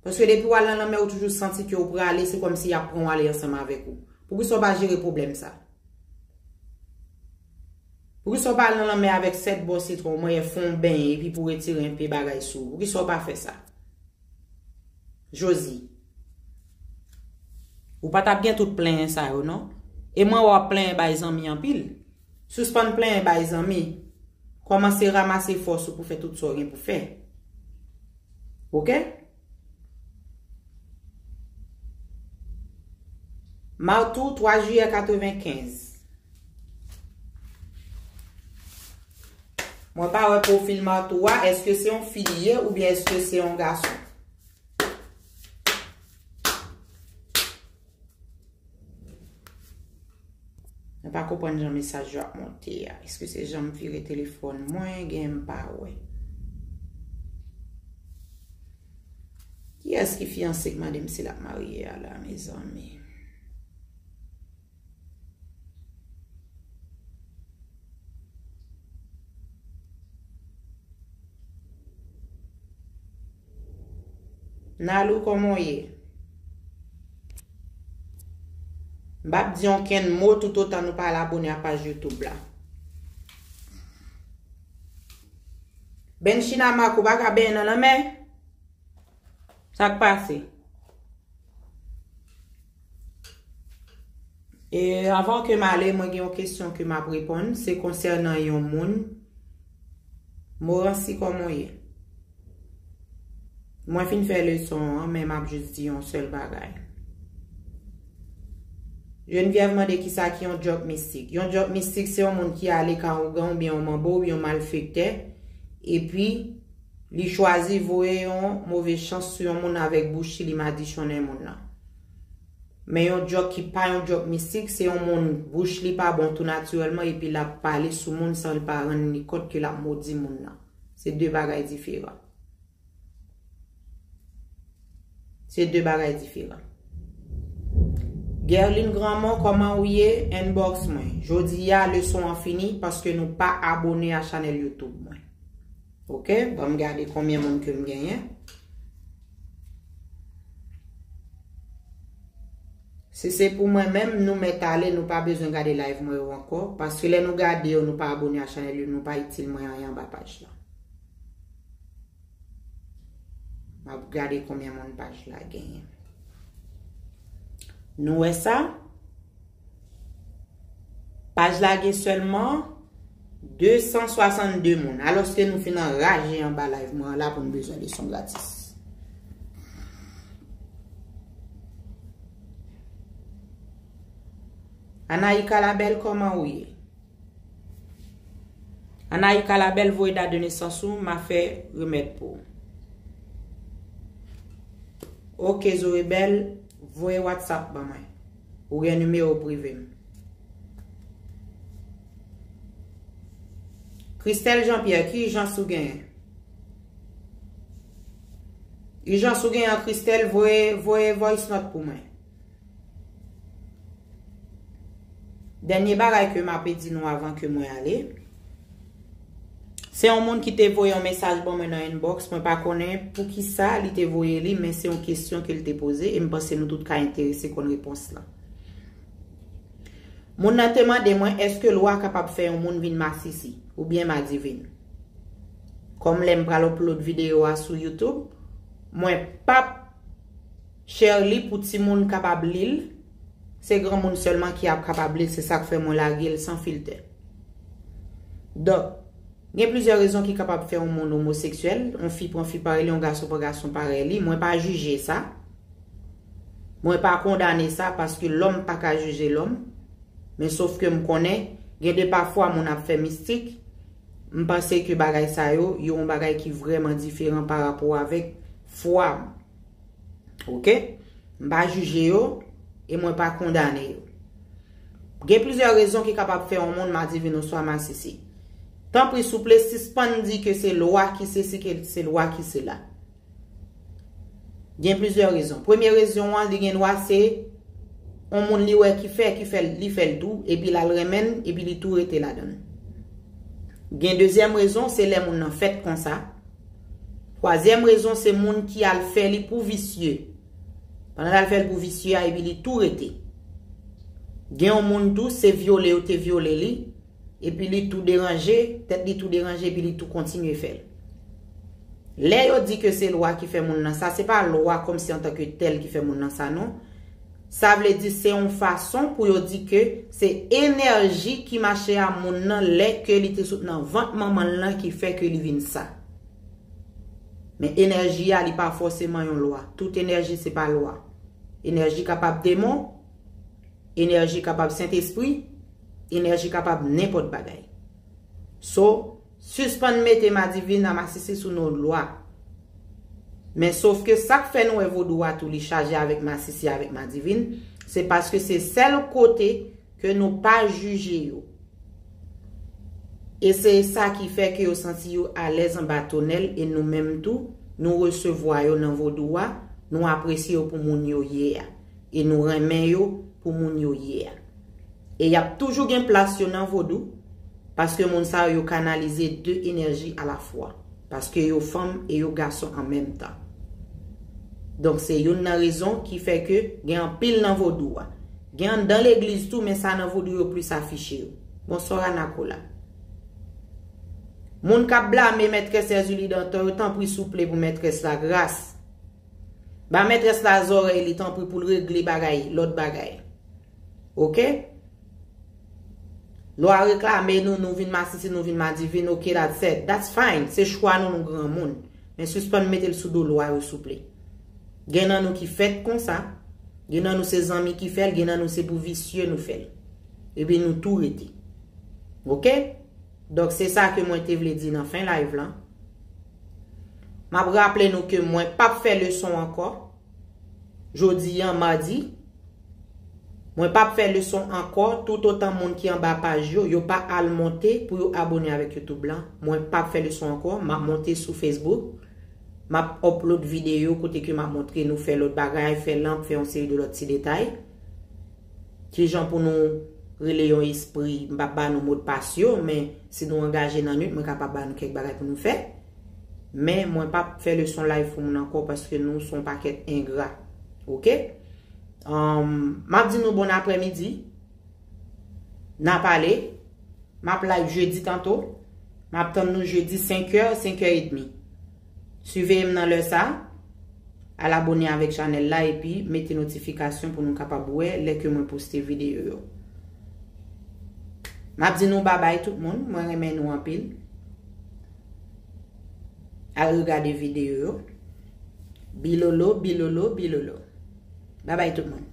Paske depi w al nan lanmè, ou toujou santi ke w prale, se kòmsi y ap pran w ale ansanm avèk ou. Poukisa w pa jere pwoblèm sa? Poukisa w pa al nan lanmè avèk sèt bò sitwon, mwen fè yon benyen epi pou retire enpe bagay sou ou? Poukisa w pa fè sa? Josie. Ou pa t ap gen tout plenyen sa yo, non. E mwen wè w ap plenyen bay zanmi anpil. Sispann plenyen bay zanmi. Kòmanse ranmase fòs ou pou fè tout sa w gen pou fè. Oke? Martou, twa jiyè katrevenkenz. Mwen pa wè pwofil Martou a. Èske se yon fi li ye oubyen èske se yon gason? Mwen pa konprann jan mesaj yo ap monte a. Èske se jan m vire telefòn mwen, gen m pa wè? Kiyès ki fiyanse k mande m si l ap marye a la, mezanmi? Nalou, kòman w ye? M p ap di onkenn mo toutotan nou pa al abone a paj YouTube la. Benchina Marc, ou pa ka benyen nan lanmè? Sa k pase? E avan ke m ale, mwen gen yon kesyon ke m ap reponn. Se konsènan yon moun. Moransi, kòman w ye? Mwen fin fè leson an, men m ap jis di yon sèl bagay. Geneviève mande kisa ki yon djòk mistik. Yon djòk mistik se yon moun ki ale ka ougan oubyen yon manbo oubyen yon malfektè, epi li chwazi voye yon move chans sou yon moun avèk bouch li, li madichonnen moun nan. Men yon djòk ki pa yon djòk mistik, se yon moun bouch li pa bon tou natirèlman, epi l ap pale sou moun san l pa rann li kont ke l ap modi moun nan. Se de bagay diferan. Se de bagay diferan. Guerline Granmont, kòman ou ye? Inbox mwen. Jodi a, leson an fini paske nou pa abone a chanèl YouTube mwen. Ok? Ban m gade konbyen moun ke m genyen. Si se pou mwen menm, nou mèt ale, nou pa bezwen gade live mwen yo ankò, paske lè nou gade yo, nou pa abone a chanèl yo, nou pa itil mwen anyen anba paj la. M ap gade konbyen moun paj la genyen. Nou wè sa? Paj la gen sèlman de san swasann de moun. Alòske nou fin anraje anba live mwen an la pou n bezwen leson gratis. Anaïka Labelle, kòman ou ye? Anaïka Labelle, voye dat de nesans ou, m a fè remèd pou ou. Ok, Zoe Belle, voye WhatsApp ban mwen. Ou gen nimewo prive m. Christelle Jean Pierre, ki ijans ou genyen? Ijans ou genyen, Christelle, voye, voye voice note pou mwen. Dènye bagay ke m ape di nou avan ke mwen ale, se yon moun ki te voye yon mesaj ban mwen nan inbox, mwen pa konnen poukisa li te voye li, men se yon kesyon ke l te poze, e m panse nou tout ka enterese konn repons lan. Moun nan te mande mwen, èske lwa kapab fè yon moun vin masisi oubyen madivin? Kòm lè m pral upload videyo a sou YouTube, mwen p ap share li pou timoun kapab li l. Se granmoun sèlman ki ap kapab li l, se sa k fè mwen lage l san filtè. Donk, gen plizyè rezon ki kapab fè yon moun omoseksyèl, yon fi pran fi parèy li, yon gason pran gason parèy li. Mwen pa jije sa. Mwen pa kondane sa paske lòm pa ka jije lòm. Men sof ke m konnen, gen de pafwa moun ap fè mistik. M panse ke bagay sa yo, yo yon bagay ki vrèman diferan pa rapò avèk fwa m. Ok? M pa jije yo e mwen pa kondane yo. Gen plizyè rezon ki kapab fè yon moun madivin oswa masisi. Tanpri, souple, sispann di ke se lwa ki sesi, ke se lwa ki sela. Gen plizyè rezon. Premye rezon an, li gen dwa se yon moun li wè ki fè, ki fè, li fè l tou, epi l al renmen l, epi li tou rete ladan l. Gen dezyèm rezon, se lè moun nan fèt konsa. Twazyèm rezon, se moun ki al fè li pou visye. Pandan l al fè l pou visye a, epi li tou rete. Gen yon moun tou, se vyole yo te vyole li, epi li tou deranje, tèt li tou deranje, epi li tou kontinye fè l. Lè yo di ke se lwa ki fè moun nan sa, se pa lwa kòmsi antanke tèl ki fè moun nan sa, non. Sa vle di se yon fason pou yo di ke se enèji ki mache a moun nan lè ke li te sot nan vant manman l lan ki fè ke li vin sa. Men enèji a, li pa fòseman yon lwa. Tout enèji se pa lwa. Enèji kapab demon, enèji kapab Sentespri, enèji kapab nenpòt bagay. So, sispann mete madivin a masisi sou non lwa. Men sof ke sa k fè nou wè vodou a tou li chaje avèk masisi, avèk madivin, se paske se sèl kote ke nou pa jije yo. E se sa ki fè ke yo santi yo alèz anba tonèl e nou menm tou, nou resevwa yo nan vodou a, nou apresye yo pou moun yo ye a. E nou renmen yo pou moun yo ye a. E y ap toujou gen plas yo nan vodou, paske moun sa yo, yo kanalize de enèji alafwa. Paske yo fanm e yo gason an menm tan. Donk, se youn nan rezon ki fè ke gen anpil nan vodou a. Gen anndan legliz tou, men sa nan vodou yo plis afiche yo. Bonswa, Anakola. Moun k ap blame mètrès Erzulie Dantor yo, tanpri souple pou mètrès la gras. Ba mètrès la zòrèy li, tanpri, pou l regle bagay, lòt bagay. Oke? Lwa reklame nou, nou vin masisi, nou vin madivin, oke, that's it. That's fine. Se chwa nou, nou granmoun. Men sispann mete l sou do lwa yo, souple. Gen nan nou ki fèt konsa, gen nan nou se zanmi ki fè l, gen nan nou se pou visye nou fè l. Epi nou tou rete. Oke? Donk, se sa ke mwen te vle di nan fen live lan. M ap raple nou ke mwen p ap fè leson ankò. Jodi a, madi, mwen p ap fè leson ankò. Toutotan moun ki anba paj yo, yo pa al monte pou yo abone avèk YouTube lan, mwen p ap fè leson ankò. M ap monte sou Facebook. M ap upload videyo kote ke m ap montre nou fè lòt bagay, fè lanp, fè yon seri de lòt ti detay. Kijan pou nou rele yon espri, m p ap ba nou modpas yo, men si nou angaje nan nwit, mwen kapab ba nou kèk bagay pou nou fè. Men mwen p ap fè leson live pou moun ankò paske nou se yon pakèt engra. Oke? Um, m ap di nou bon aprèmidi. N a pale. M ap live jedi tanto. M ap tann nou jedi senk è, senk è edmi. Siveye m nan lè sa. Al abone avèk chanèl la epi mete notifikasyon pou nou kapab wè lè ke mwen poste videyo yo. M ap di nou babay tout moun. Mwen renmen nou anpil. Al regade videyo yo. Bilolo, bilolo, bilolo. Babay tout moun.